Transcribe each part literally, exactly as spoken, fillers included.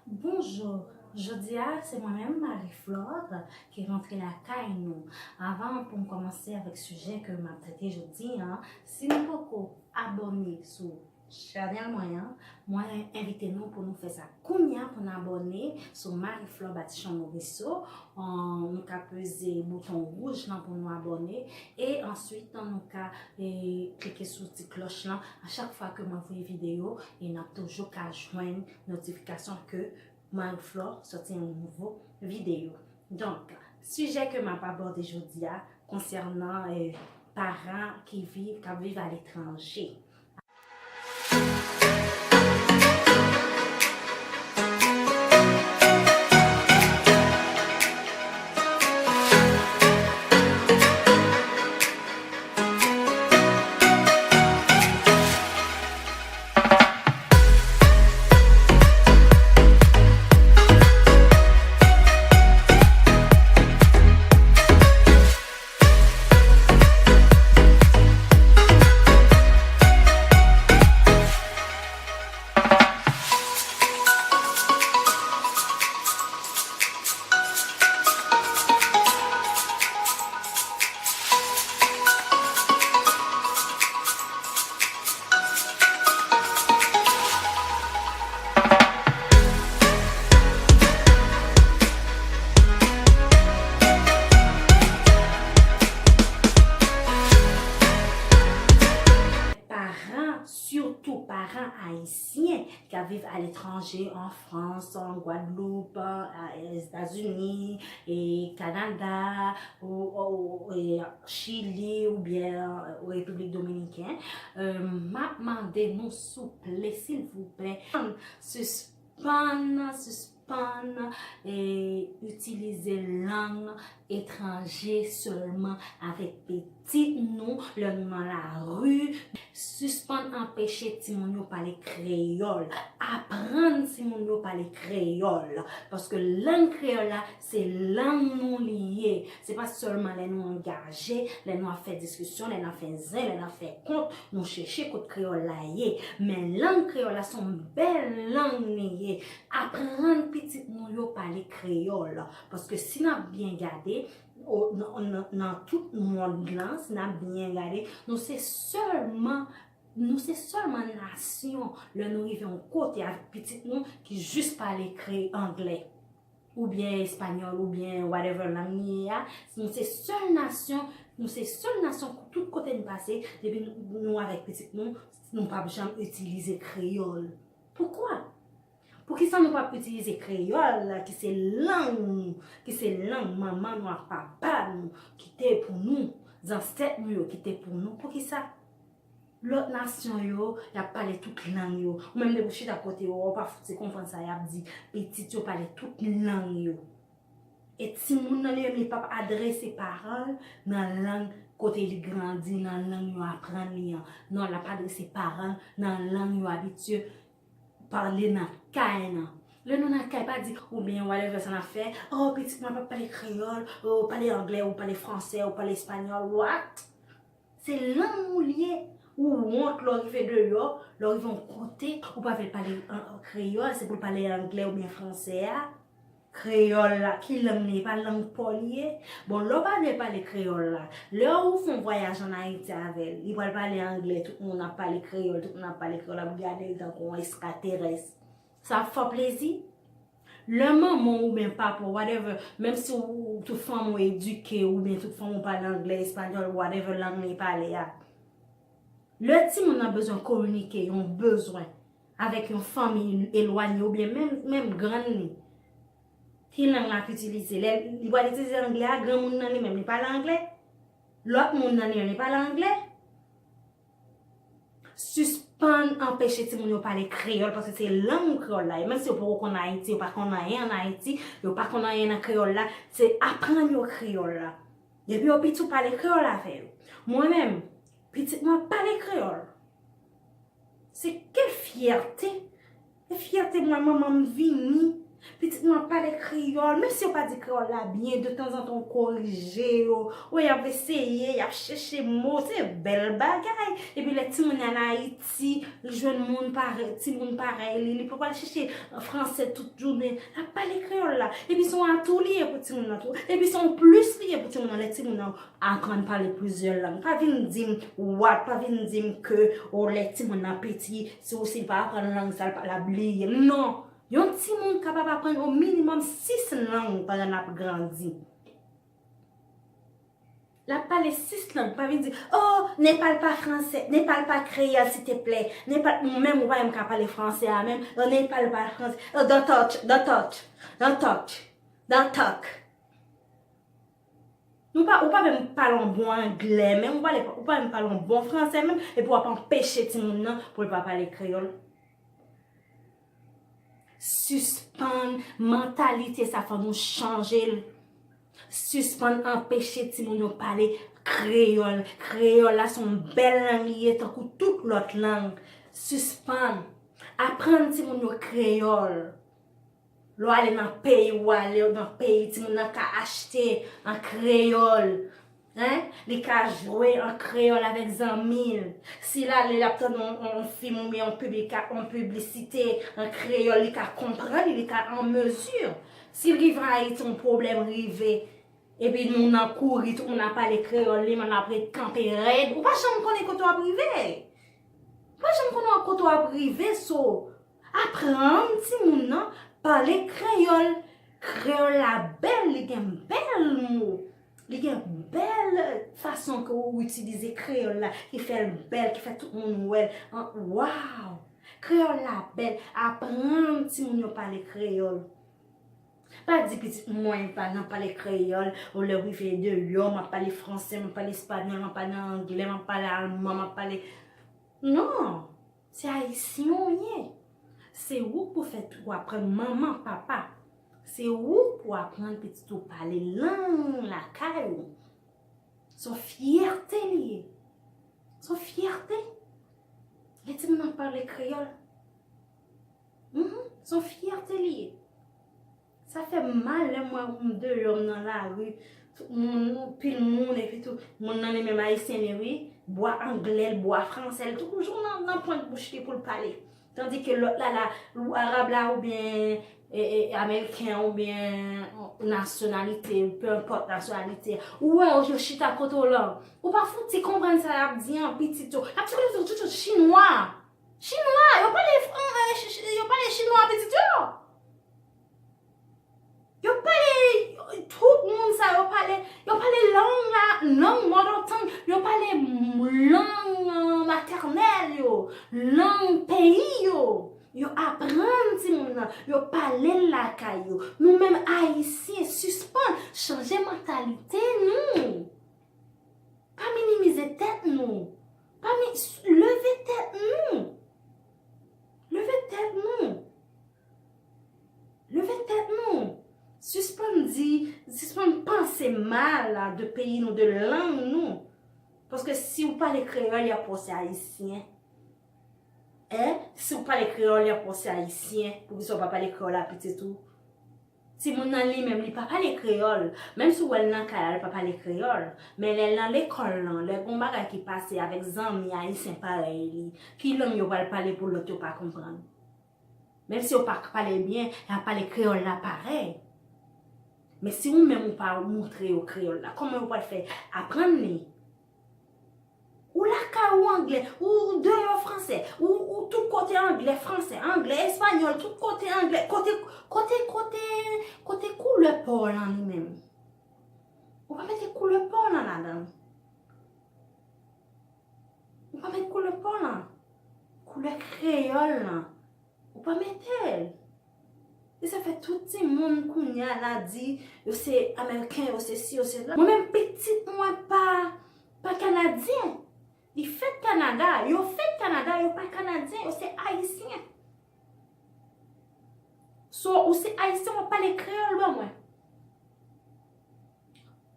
Bonjou, jodi a se mwen menm Marie Flore ki rantre lakay nou. Avan pou m kòmanse avèk sijè ke m ap trete jodi a, si nou poko abòne sou chanèl mwen an, mwen envite nou pou nou fè sa kounye a, pou n abòne sou Marie Flore Batichon Morisseau. An, nou ka peze bouton wouj lan pou nou abòne e answit nou ka e klike sou ti klòch lan. A chak fwa ke mwen voye videyo, e n ap toujou ka jwenn notifikasyon ke Marie Flore sòti yon nouvo videyo. Donk, sijè ke m ap abòde jodi a konsènan e paran ki viv, k ap viv aletranje. Paran, sitou paran ayisyen k ap viv aletranje, an Frans, an Gwadloup, a, Etazini, e Kanada, ou, ou, e Chili, oubyen, e, Repiblik Dominiken, e, m ap mande nou, souple, silvouplè, sispann, sispann, e, itilize lang etranje sèlman avèk pitit nou lè nou nan lari. Sispann anpeche timoun yo pale kreyòl. Aprann timoun yo pale kreyòl. Paske lang kreyòl la, se lang nou li ye. Se pa sèlman lè nou angaje, lè nou ap fè diskisyon, lè n ap fè zen, lè n ap fè kont, nou chèche kot kreyòl la ye. Men lang kreyòl la se yon bèl lang li ye. Aprann pitit nou yo pale kreyòl. Paske si n ap byen gade, o, nan, nan, nan tout mond lan, si n ap byen gade, nou se sèlman, nou se sèlman nasyon, lè nou rive yon kote avèk pitit nou, ki jis pale kre-, anglè, oubyen espanyòl, oubyen whatever lang li ye a, nou se sèl nasyon, nou se sèl nasyon, tout kote n pase, depi nou, nou avèk pitit nou, nou p ap janm itilize kreyòl. Poukwa? Poukisa nou p ap itilize kreyòl la, ki se lang nou, ki se lang manman nou ak papa nou kite pou nou, zansèt nou yo kite pou nou? Poukisa lòt nasyon yo, y ap pale tout lang yo? Ou menm depi w chita kote yo, ou pa fouti konprann sa y ap di. Pitit yo pale tout lang yo. E timoun nan li menm, li p ap adrese paran l nan lang kote li grandi, nan lang yo aprann li an. Non, l ap adrese paran l nan lang yo abitye pale nan kay nan. Lè nou nan kay, pa di, oubyen whatever sa n ap fè, oh, pitit mwen p ap pale kreyòl, oh, pale anglè, ou pale fransè, ou pale espanyòl, what? Se lang ou li ye. Ou wont lè w rive deyò, lè w rive yon kote, ou pa vle pale an, an kreyòl, se pou l pale anglè oubyen fransè a. Kreyòl la, ki lang li ye? Pa lang pa w li ye? Bon, lè w pa vle pale kreyòl la, lè ou fè yon vwayaj ann Ayiti avè l, li pral pale anglè, tout moun ap pale kreyòl, tout moun ap pale kreyòl, ap gade l tankou yon estraterès. Sa ap fè w plezi? Lè manman w oubyen papa w, whatever, menm si w, tout fanmi w edike, oubyen tout fanmi w pale anglè, espanyòl, whatever lang li pale a, lè timoun nan bezwen kominike yon bezwen avèk yon fanmi elwanye oubyen menm, menm grann li, ki lang l ap itilize? Lè li pral itilize anglè a, granmoun nan li menm, li pale anglè? Lòt moun nan li menm, li pale anglè? Sispann anpeche timoun yo pale kreyòl, paske se lang kreyòl la ye. Menm si yo poko konn Ayiti, yo pa konn anyen ann Ayiti, yo pa konn anyen nan kreyòl la, se aprann yo kreyòl la. Depi yo piti, w pale kreyòl avè yo. Mwen menm, pitit mwen pale kreyòl. Se quelle fierté! E fyète mwen, manman m vini. Pitit nou ap pale kreyòl, menm si yo pa di kreyòl la byen, detanzantan ou korije yo. Wi, y ap eseye, y ap chèche mo, se bèl bagay. Epi lè timoun an Ayiti, li jwenn moun parèy, timoun parèy li, li pa pral chèche franse tout jounen. L ap pale kreyòl la. Epi se yon atou li ye pou timoun nan tou. Epi se yon plis li ye pou timoun nan lè timoun nan aprann pale plizyè lang. Pa vin di m what, pa vin di m ke, o, lè timoun nan piti, si ou, si l pa aprann lang sa, l pa, l ap bliye. Non! Yon timoun kapab aprann o minimòm sis lang pandan l ap grandi. L ap pale sis lang, pa vin di, oh, ne parle pas français, ne parle pas créole, s'il te plaît. Ne parle, ou menm, ou pa menm ka pale franse a menm, oh, ne parle pas français, oh, don't touch, don't touch, don't touch, don't talk. Nou pa, ou pa menm pale yon bon anglè, menm ou pale, ou pa menm pale yon bon franse, menm, epi w ap anpeche timoun nan pou l pa pale kreyòl. Sispann mantalite sa, fò nou chanje l. Sispann anpeche timoun yo pale kreyòl. Kreyòl la se yon bèl lang li ye, tankou tout lòt lang. Sispann aprann timoun yo kreyòl. Lè w ale nan peyi, ou ale nan peyi, timoun nan ka achte an kreyòl. Hein? Li ka jwe an kreyòl avèk zanmi l. Si l ale, l ap tande yon, yon, yon fim oubyen yon piblika-, yon piblisite an kreyòl, li ka konprann, li ka an mezi. Si l rive Ayiti, yon pwoblèm rive, epi nou nan kouri, tout moun ap pale kreyòl, li menm l ap ret kanpe rèd. Ou pa janm konnen kote w ap rive. Ou pa janm konnen kote w ap rive, so, aprann timoun nan pale kreyòl. Kreyòl la bèl, li gen bèl mo. Li gen bèl fason ke ou itilize kreyòl la, ki fè l bèl, ki fè tout moun wè l. An, waw! Kreyòl la bèl. Aprann timoun yo pale kreyòl. Pa di pitit mwen pa nan pale kreyòl, ou lè w rive deyò, m ap pale franse, m ap pale espanyòl, m ap pale anglè, m ap pale alman, m ap pale. Non! Se ayisyen w ye. Se ou k pou fè tou aprann manman, papa. Se ou k pou aprann pitit ou pale lang lakay ou. Se yon fyète li ye. Se yon fyète. Lè timoun nan pale kreyòl. Mhm. Se yon fyète li ye. Sa fè m mal lè m wè m deyò, m nan lari, tout moun, pil moun, epi tou, moun nan li menm ayisyen li, wi, bwa anglè l, bwa franse l, toujou nan, nan pwent bouch li pou l pale. Tandike lòt la, la, ou arab la, oubyen, e, e, ameriken, oubyen nasyonalite, pe enpòt nasyonalite, ou wè yo chita kote w lan, ou pa fouti konprann sa y ap di an, pitit yo. Y ap di, pitit yo, chinwa! Chinwa! Yo pale, eh, ch-, ch-, yo pale chinwa, pitit yo! Yo pale, tout moun sa yo pale, yo pale lang la, lang mother tongue, yo pale m-, lang, eh, matènèl yo, lang peyi yo. Yo aprann timoun nan, yo pale l lakay yo. Nou menm ayisyen, sispann chanje mantalite nou. Pa minimize tèt nou. Pa mi-, leve tèt nou. Leve tèt nou. Leve tèt nou. Sispann di, sispann panse mal a de peyi nou, de lang nou. Paske si w pale kreyòl, y ap panse ayisyen. Hein? Si w pale kreyòl, y ap panse ayisyen. Poukisa w pa pale kreyòl a pitit ou? Timoun nan li menm, li pa pale kreyòl. Menm si w wè l nan kay la, li pa pale kreyòl. Men lè l nan lekòl lan, lè gon bagay ki pase avèk zanmi ayisyen parèy li, ki lang yo pral pale pou lòt yo pa konprann? Menm si yo pa k pale byen, y ap pale kreyòl la parèy. Men si ou menm ou pa moutre yo kreyòl la, kòman yo pral fè aprann li? Ou lakay ou anglè, ou deyò franse, ou, ou tout kote anglè, franse, anglè, espanyòl, tout kote anglè, kote, kote, kote, kote koulè pa w lan li menm? Ou pa mete koulè pa w lan ladan l. Ou pa met koulè pa w lan. Koulè kreyòl lan. Ou pa mete l. E sa fè tout timoun kounye a la di, yo se ameriken, yo se si, yo se la. Mwen menm pitit mwen pa, pa kanadyen. Li fèt Kanada, yo fèt Kanada, yo pa kanadyen, yo se ayisyen. So, ou se ayisyen, w ap pale kreyòl ban mwen.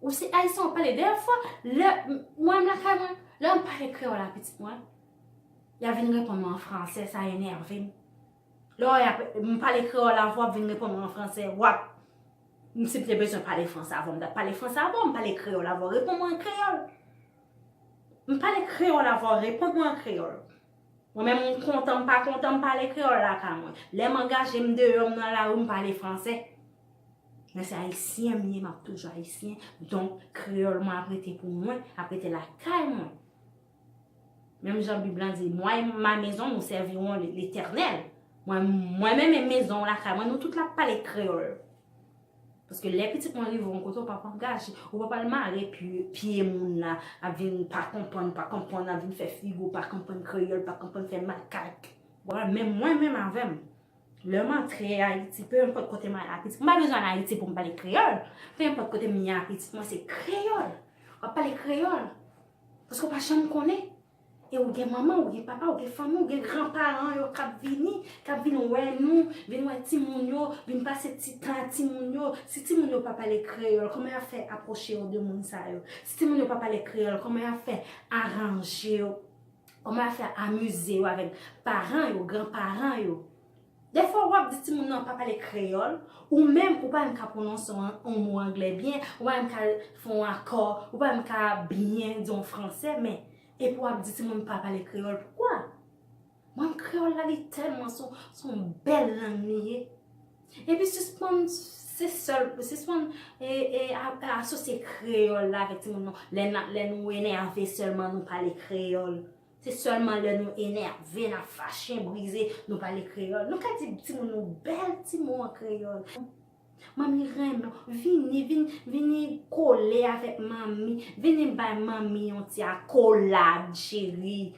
Ou se ayisyen, w ap pale. Dèyè fwa, lè m-, mwen m lakay mwen, lè m pale kreyòl a pitit mwen, y a vin reponn mwen an franse, sa enève m. Lè w ap, m pale kreyòl avè w, w ap vin reponn mwen an fransè, w ap, m, si m te bezwen pale fransè avè w, m t ap pale fransè avè w, m pale kreyòl avè w, reponn mwen an kreyòl. M pale kreyòl avè w, reponn mwen an kreyòl. Mwen menm, m kontan, m pa kontan, m pale kreyòl lakay mwen. Lè m angaje m deyò, m nan lari, m pale fransè. Men se ayisyen m ye, m ap toujou ayisyen. Donk, kreyòl mwen ap rete pou mwen, ap rete lakay mwen. Menm jan Bib lan di, moi et ma maison, nous servirons l'Éternel. Mwen, mwen menm e mezon lakay mwen, nou tout la pale kreyòl. Paske lè pitit mwen rive yon kote, ou pa angaje, ou pa pral mare pye, pye moun la, ap vin pa konprann, pa konprann, ap vin fè figi w pa konprann kreyòl, pa konprann fè makak. Voilà, men mwen menm avè m, lè m antre Ayiti, pe enpòt kote m al Ayiti, m pa bezwen al Ayiti pou m pale kreyòl. Pe enpòt kote m ye a, pitit mwen se kreyòl. W ap pale kreyòl. Paske w pa janm konnen. E ou gen manman, ou gen papa, ou gen fanmi, ou gen granparan yo k ap vini, k ap vin wè nou, vin wè timoun yo, vin pase ti tan ak timoun yo. Si timoun yo pa pale kreyòl, kòman y ap fè apwoche yo de moun sa yo? Si timoun yo pa pale kreyòl, kòman y ap fè aranje yo? Kòman y ap fè amize yo avèk paran yo, granparan yo? Dèfwa w ap di timoun nan pa pale kreyòl, ou menm ou pa menm ka pwononse yon, yon mo anglè byen, ou pa menm ka fè yon akò, ou pa menm ka byen di yon fransè, men epi w ap di timoun pa pale kreyòl, poukwa? Mwen, kreyòl la, li tèlman se yon, se yon bèl lang li ye. Epi sispann, se sèl, sispann e, e, a, asosye kreyòl la avèk timoun nan. Lè, n a, lè nou enève sèlman, nou pale kreyòl. Se sèlman lè nou enève, n ap fache, brize, nou pale kreyòl. Nou ka di timoun nou bèl ti mo an kreyòl. Manmi renmen w, vini, vini, vini kole avèk manmi, vini bay manmi yon ti akolad, cheri.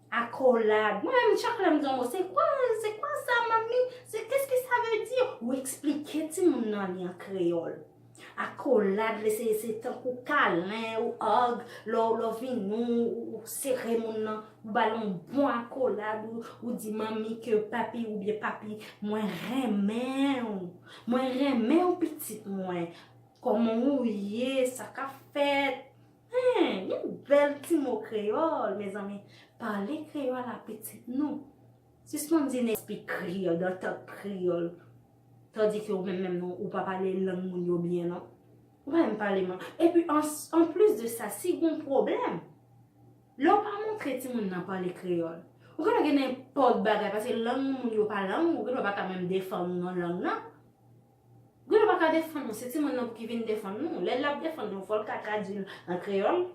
Akolad. Mwen menm, chak lè m di yon mo, c'est quoi, c'est quoi ça, mamie? C'est, qu'est-ce que ça veut dire? Ou eksplike timoun nan li an kreyòl. Akolad, se, se tankou kalen ou hug, lè w, lè w vini, ou, ou sere moun nan, ou ba l yon bon akolad, ou, ou di manmi ke papi oubyen papi, mwen renmen w. Mwen renmen w, pitit mwen. Kòman w ye? Sa k ap fèt? Hen, yon bèl ti mo kreyòl, mezanmi. Pale kreyòl a pitit nou. Sispann di nèg speak Creole, don't talk Creole. Tandike ou menm menm non, ou pa pale lang moun yo byen non. Ou pa menm pale man. Epi an, an plis de sa, si gon pwoblèm, lè w pa montre timoun nan pale kreyòl, ou genlè gen nenpòt bagay, paske lang moun yo pa lang ou, ou genlè pa ka menm defann ou nan lang nan. Ou genlè pa ka defann ou, se timoun nan ki vin defann ou. Lè l ap defann ou, fò l ka tradui l an kreyòl,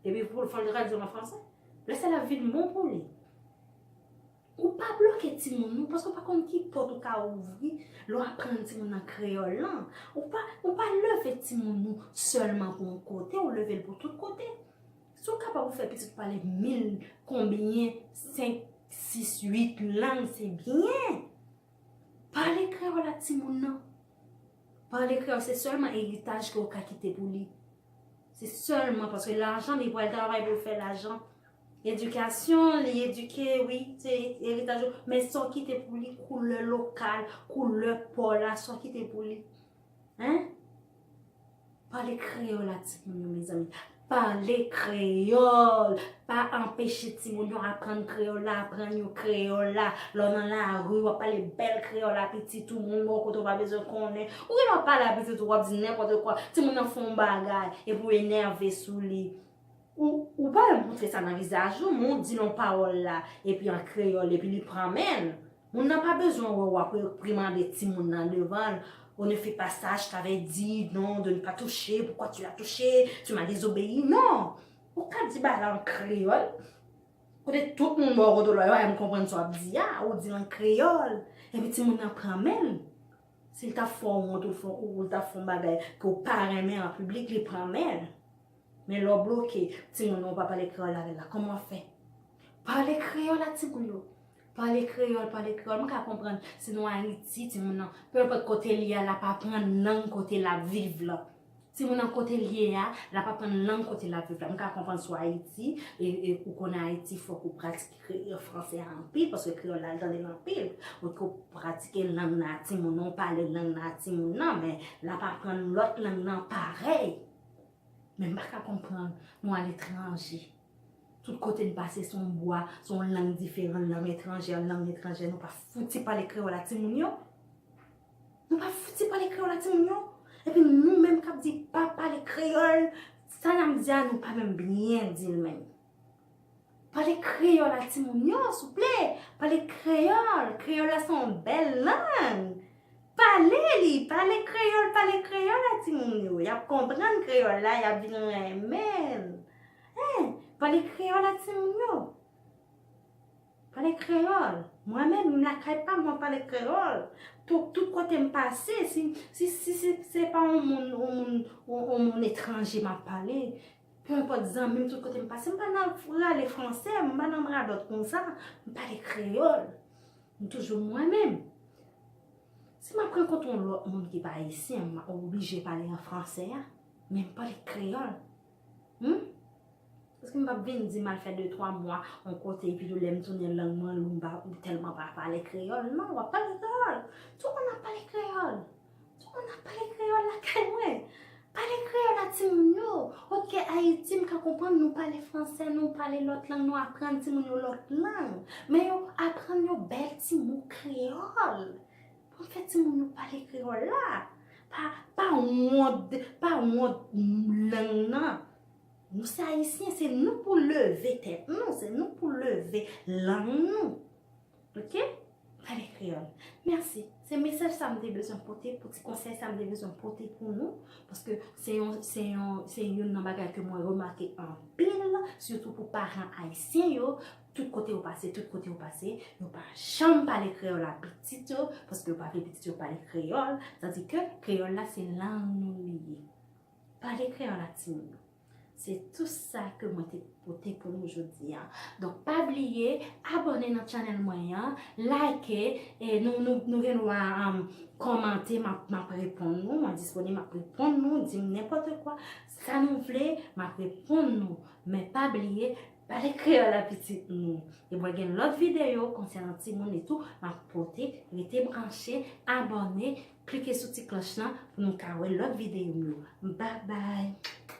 epi pou l fò l tradui l an fransè. Lè sa l ap vin bon pou li. Ou pa bloke timoun nou, paske w pa konn ki pòt ou ka ouvri lè w aprann timoun nan kreyòl lan. Ou pa, ou pa leve timoun nou sèlman pou yon kote, ou leve l pou tout kote. Si w kapab ou fè pitit ou pale mil, konbyen, senk, sis, uit lang, se byen. Pale kreyòl a timoun nan. Pale kreyòl, se sèlman eritaj ke w ka kite pou li. Se sèlman paske lajan, li pral travay pou l fè lajan. Edikasyon, li edike, wi, se eritaj ou. Men sa w kite pou li, koulè lokal, koulè pa w la, sa w kite pou li. Hein? Pale kreyòl a timoun yo, mezanmi. Pale kreyòl. Pa anpeche timoun yo aprann kreyòl la, aprann yo kreyòl la. Lè w nan lari, w ap pale bèl kreyòl a pitit ou, moun bò kote w pa bezwen konnen. Ou gen dwa pale a pitit ou, w ap di nenpòt kwa. Timoun nan fè yon bagay, epi w enève sou li. Ou, ou pa montre sa nan vizaj ou, men w di l yon pawòl la, epi an kreyòl, epi li pran men l. Moun nan pa bezwen wè w ap reprimande timoun nan devan l. On ne fait pas ça, je t'avais dit non, de ne pas toucher, pourquoi tu l'as touché, tu m'as désobéi. Non! Ou ka di bagay la an kreyòl. Kote tout moun bò kote w la, yo pa menm konprann sa w ap di a, ou di l an kreyòl. Epi timoun nan pran men l. Si l ta fè w wont, ou fè, ou, ou ta fè yon bagay ke w pa renmen an piblik, li pran men l. Men lè w bloke timoun nan, ou pa pale kreyòl avè l la, kòman w ap fè? Pale kreyòl a timoun yo. Pale kreyòl, pale kreyòl. M ka konprann si nou Ayiti, timoun nan, pe enpòt kote l ye a, l ap aprann lang kote l ap viv lan. Timoun nan kote l ye a, l ap aprann lang kote l ap viv la. M ka konprann si w Ayiti, e, e ou konnen Ayiti, fòk ou pratike kre-, fransè a anpil, paske kreyòl la, l tande l anpil. Ou ke w pratike lang nan a timoun nan, ou pale lang nan a timoun nan, men l ap aprann lòt lang nan parèy. Men m pa ka konprann nou aletranje. Tout kote n pase se yon bwa, se yon lang diferan, lang etranjè, lang etranjè. Nou pa fouti pale kreyòl a timoun yo. Nou pa fouti pale kreyòl a timoun yo. Epi nou menm k ap di pa pale kreyòl, sa n ap di a nou pa menm byen di l menm. Pale kreyòl a timoun yo, souple. Pale kreyòl. Kreyòl la se yon bèl lang. Pale li, pale kreyòl, pale kreyòl a timoun yo. Y ap konprann kreyòl la, y ap vin renmen l. Hein, pale kreyòl a timoun yo. Pale kreyòl. Mwen menm, m lakay pa m, mwen pale kreyòl. Tout, tout kote m pase, si, si, si, si se pa yon moun, yon moun, yon, yon moun etranje m ap pale, pe enpòt zanmi m, tout kote m pase, m pa nan rale fransè, m pa nan radòt konsa, m pale kreyòl. M toujou mwen menm. Si m ap rankontre yon lòt moun ki pa ayisyen, m oblije pale an fransè a, men m pale kreyòl. Hmm? Paske m p ap vin di m al fè de twa mwa yon kote, epi tou lè m tounen lang mwen lou, m pa, m tèlman pa pale kreyòl. Non, w ap pale kreyòl. Tout moun ap pale kreyòl. Tout moun ap pale kreyòl lakay mwen. Pale kreyòl a timoun yo. Oke, Ayiti, m ka konprann nou pale fransè, nou pale lòt lang, nou aprann timoun yo lòt lang. Men yo aprann yo bèl ti mo kreyòl. Pou fè timoun yo pale kreyòl la. Pa, pa wont, pa wont lang nan. Nou se ayisyen, se nou pou leve tèt nou, se nou pou leve lang nou. Oke? Pale kreyòl. Mèsi. Se mesaj sa m te bezwen pote, pou ti konsèy sa m te bezwen pote pou nou. Paske se yon, se yon, se youn nan bagay ke mwen remake anpil, sitou pou paran ayisyen yo. Tout kote ou pase, tout kote ou pase, yo pa janm pale kreyòl a pitit yo, paske yo pa vle pitit yo pale kreyòl. Tandis ke kreyòl la, se lang nou li ye. Pale kreyòl a timoun yo. Se tou sa ke mwen te pote pou nou jodi a. Donk, pa bliye abòne nan channel mwen an, like, e nou, nou, nou gen dwa, um, kòmante, m ap, m ap reponn nou, mwen disponib, m ap reponn nou, di m nenpòt kwa, sa nou vle, m ap reponn nou. Men pa bliye, pale kreyòl a pitit nou. E mwen gen lòt videyo konsènan timoun e tou, m ap pote, rete branche, abòne, klike sou ti klòch lan pou nou ka wè lòt videyo m yo. Bye bye!